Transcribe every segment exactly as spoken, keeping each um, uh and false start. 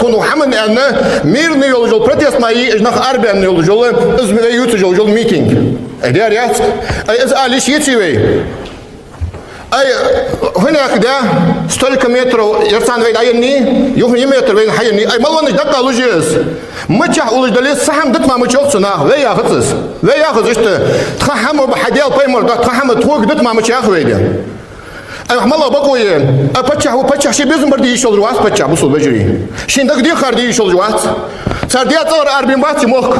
Кхунух хӀаман аьнна, мирный йолаш йола протест ма йий, уж нах арабаьнна йолаш йола, из вай ювцаш йолаш йола митинг. Ай, дера яц? Ай, из ала йиш яций вай? Ай, хӀанех да, столько метров ер царна вайна хьаеннай, юха е метр вайна хьаеннай. Ай, малонаш даккха луш я из. Мичахьа уллаш дале а, цхьа хӀама дита ма мича йоах цу наха, вай яхац из. Вай яхац иштта. Тха хӀама ба хьа Даьла пайхамар да, тха хӀама тхога дита ма мича йоах вай де. Ай, мала бакъо я? Ай, паччахь ва, паччахь ший безам бар де йиш йолаш вац паччахь, бусалба вежарий. Шийна дага дехар де йиш йолаш вац. Цар Даьла цӀагӀара арабаьнна бац ер мохк.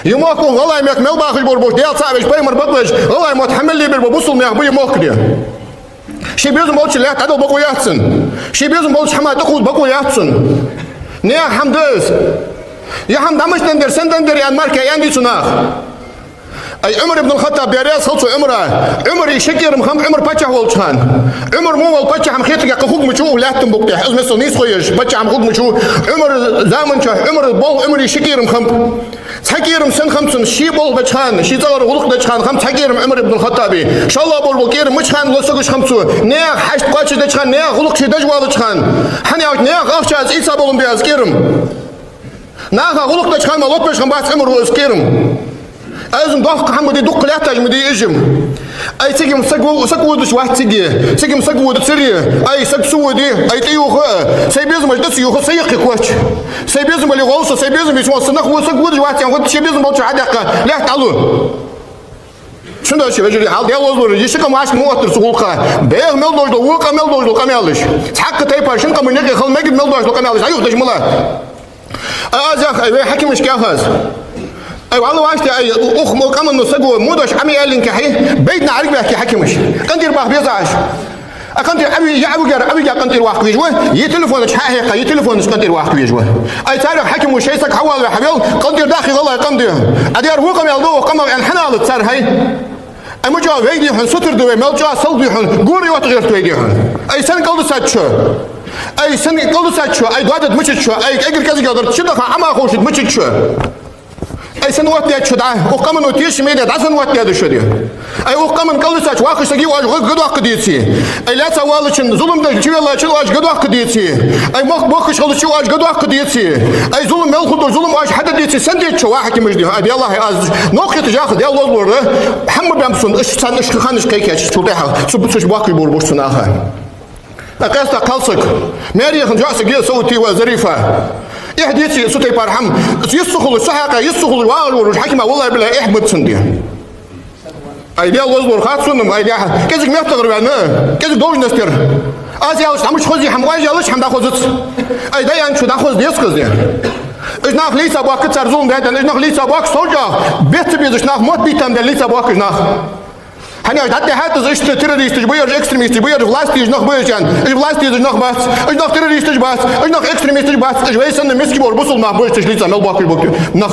Ер мохк укх гӀалгӀай мехка мел бахаш бола болча, Даьла цаӀ веш, пайхамар бакъвеш, гӀалгӀай мотт хьа мел лебар бола бусалба нах ба ер мохк де. Ший безам болча лаьтта дӀадала бакъо яц цун. Ший безам болча хӀаман тӀакхувда бакъо яц цун. Наьха хӀама да из. Ер хӀама дӀа мишта денна дар, сенна денна дар аьнна, мара кхы аьннадий цу наха. Ай, Ӏумар ибн аль-ХаттӀаб, Даьла раьза хилва цунна, Ӏумара. Ӏумара ши кӀерам хиннаб, Ӏумар паччахь волча хана. Ӏумар во вола паччахь хӀама хетаргья кхы хургвац укх лаьттан букъа тӀа. Из мел сона нийсхо еш, паччахь хӀама хургвац. Ӏумара заман чухь, Ӏумара болх, Ӏумара ши кӀерам хиннаб. Цхьа кӀерам сенна хиннаб цун, ший болх беча хана, ший цӀагӀара гӀулакх деча хана хиннаб цхьа кӀерам Ӏумар ибн аль-ХаттӀаба. ШоллагӀа болаш бола кӀерам мича хана лосагӀаш хиннаб цо? Наьха хьашт кхоачашдеча хана, наьха гӀулакх ше деш воалача хана. ХӀана аьлча, наьха ахча аз ийца болаш ба аз кӀерам. Наха гӀулакх деча хана ма лотабеш хиннабац Ӏумар из кӀерам. Из-м доккха хӀама ма дий, дукха лаьтташ ма дий уж-м. Ай, цига-м саг во-, саг водаш вац цига. Цига-м саг вода цига. Ай, саг ца воде, ай, тӀаювха а, сай безамаш тӀа ца ювха, са йикхе коча. Сай безам бале гӀолла со, сай безам беча мо са нах во-, саг водаш вац аьнна, хӀаьта ший безам болча хьадаккха лаьтта Ӏалу. Цудухьа, вежарий, хьал Даьла возаллора, ер ши къам вӀашка ма оттар цу гӀулакха. БӀеха мел долаш дола, вокъа мел долаш дола къамаьлаш. Цхьаккха тайпара шин къаман юкъе хила мегаргда мел долаш дола къамаьлаш. Ӏаюхадеш мала. Ай, аз яхар, ай, вай хьакимашка яхар аз. Ай, валлахӀи, вӀашта, ай, укх мо къаманна саго мо дош Ӏомадаьлча хьи, бейдна Ӏаргбаьхке хьакимаш. КъинтӀера баха беза Ӏаш. А къинтӀера Ӏове-, е Ӏовигар, Ӏовигар къинтӀера ваккха везаш ва, е телефонаш хьахьекха, е телефонаш къинтӀера ваккха везаш ва. Ай, царех хьаким ва, шоай саг хьавоалаве хьавел, къинтӀера дахе гӀалгӀай къам де. Ӏа дера во къамаьл да, укх къамах аьнна хьаьнала цар хьай. Ай, ма чӀоагӀа вайга дий хьона, сутара да вай, мел чӀоагӀа сал дий хьона, гора йотта гӀерт вай дий хьона. Ай, сенна кӀалдисад шо? Ай, сенна кӀалдисад шо? Ай, доадад мичад шо? Ай, эггара кӀезигагӀа дар чу даха Ӏама ховшад мичад шо? Ай, сенна оттадаьд шо дӀа? Укх къамано тешаме де, дӀа сенна оттадаьд шо де? Ай, укх къаман кӀалдисача вахаш саги оаш гӀа-, гӀадоаккха деций? Ай, лаьца валачун, зулам деш чувеллачун оаш гӀадоаккха деций? Ай, мохк бохкаш хилча оаш гӀадоаккха деций? Ай, зулам мел хургдолча зулам оаш хьаде деций? Сенна деза шо, ва хьакимаш, дий хьона? Ай, валлахӀи, аз нокхеташ яхар Даьла возаллора, хӀама баьннаб сона, уж царна уж ханаш кхайкача, цул тӀехьа цу, цу чу баккхий бур буш цу наха. Ай, къаьстта кхалсаг. Маьре хинна жӀоӀа саг я Саутиева Зарифа. Эхь деций цу тайпара хӀама? Йист ца хулаш, цу хьакъехьа йист ца хулаш вагӀаш волаш хьакима, валлахӀи-биллахӀи, эхь бац цун де. Ай, Даьла возалора, хац сона-м, ай, дехьа. КӀезига меттагӀара ваьнна, кӀезига должностера. Аз аьлча, хӀама мича хозий, хӀама оаш аьлча, хӀама дӀахозац. Ай, даьнначо дӀахоз деза-кх из де. Уж нах лийца боахк, цар зулам даьд аьнна, уж нах лийца боахк, сов чӀоагӀа бетта безаш нах, мотт битам бел лийца боахк уж нах. ХӀана аьлча, дӀатӀехьа тӀа уж иштта террористаш ба ераш, экстремисташ ба ераш, власть езаш нах ба ераш аьнна. Уж власть езаш нах бац, уж нах террористаш бац, уж нах экстремисташ бац, уж вай санна миска бола бусалба нах ба ераш, уж лийца мел боахкаш болча нах.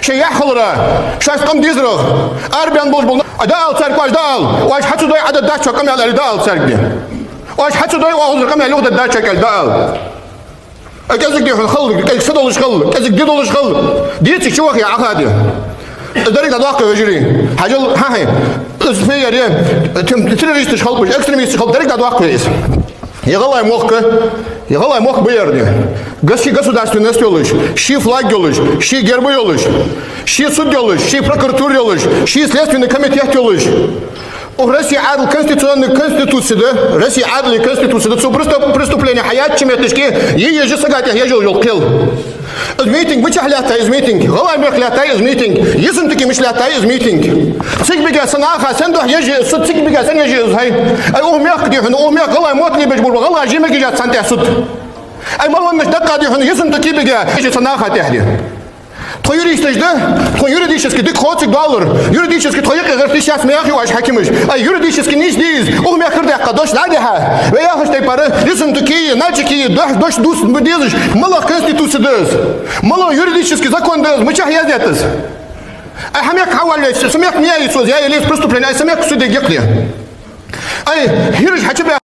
Шоай яхь хиларах, шоашта къам дезарах арабаьнна болаш бола нах. Ай, дӀаала царга, оаш дӀаала. Оаш хьа ца дой, Ӏа дергдац шоана къамаьл аьле, дӀаала царга де. Оаш хьа ца дой, оаха укхазара къамаьл юха дергдац шоага аьле, дӀаала. Ай, кӀезига, дий хьона, хала, кӀезига са долаш хала, кӀезига ди долаш хала. Деций, чу вахе, Ӏаха де. Из деррига дӀадоаккх, вежарий. Хьажал, хьа-хьа. Из фейер е, тем-, террористаш хилба уж, экстремисташ хилба, деррига дӀадоаккх из. Е гӀалгӀай мохк, е гӀалгӀай мохк ба ер, дий. Гос-, ший государственность йолаш, ший флаг йолаш, ший герб йолаш, ший суд йолаш, ший прокуратура йолаш, ший следственный комитет йолаш. Укх Россе Ӏаьдала конституционный конституци да, Россе Ӏаьдала конституци да, цу преступ-, преступлени хьаяьча метташка е ежа сага тӀехьа ежа йола кхел. Из митинг мичахьа лаьттай из митинг? ГӀалгӀай мехка лаьттай из митинг? Ессентуки мича лаьттай из митинг? Цига бигга са наха сен духьа ежа, со цига бигга сен ежа из хьай? Ай, укх мехка, дий хьона, укх мехка гӀалгӀай мотт лебеш бола гӀалгӀай жи мегаш яц царна тӀехьа суд. Ай, малонаш даккха, дий хьона, Ессентуки бигга ежа са наха тӀехьа де. Тхо юристаш да, тхона юридически дика хов цига доаллар. Юридически тхо юкъе гӀерташ яц ма яхий оаш хьакимаш. Ай, юридически нийса дий из, укх мехкара даьккха дош дӀадихьа. Вай яхача тайпара, Ессентуки, Начики, дош, дош дус дезаш, малагӀа конституци да из? МалагӀа юридически закон да из? Мичахьа яздаьд из? Ай, хьа мехка хьавоалавеш, са мехка ма яй цо из, яй лес преступлени, ай, са мехка суде гекъде. Ай, хӀираш хьачубаь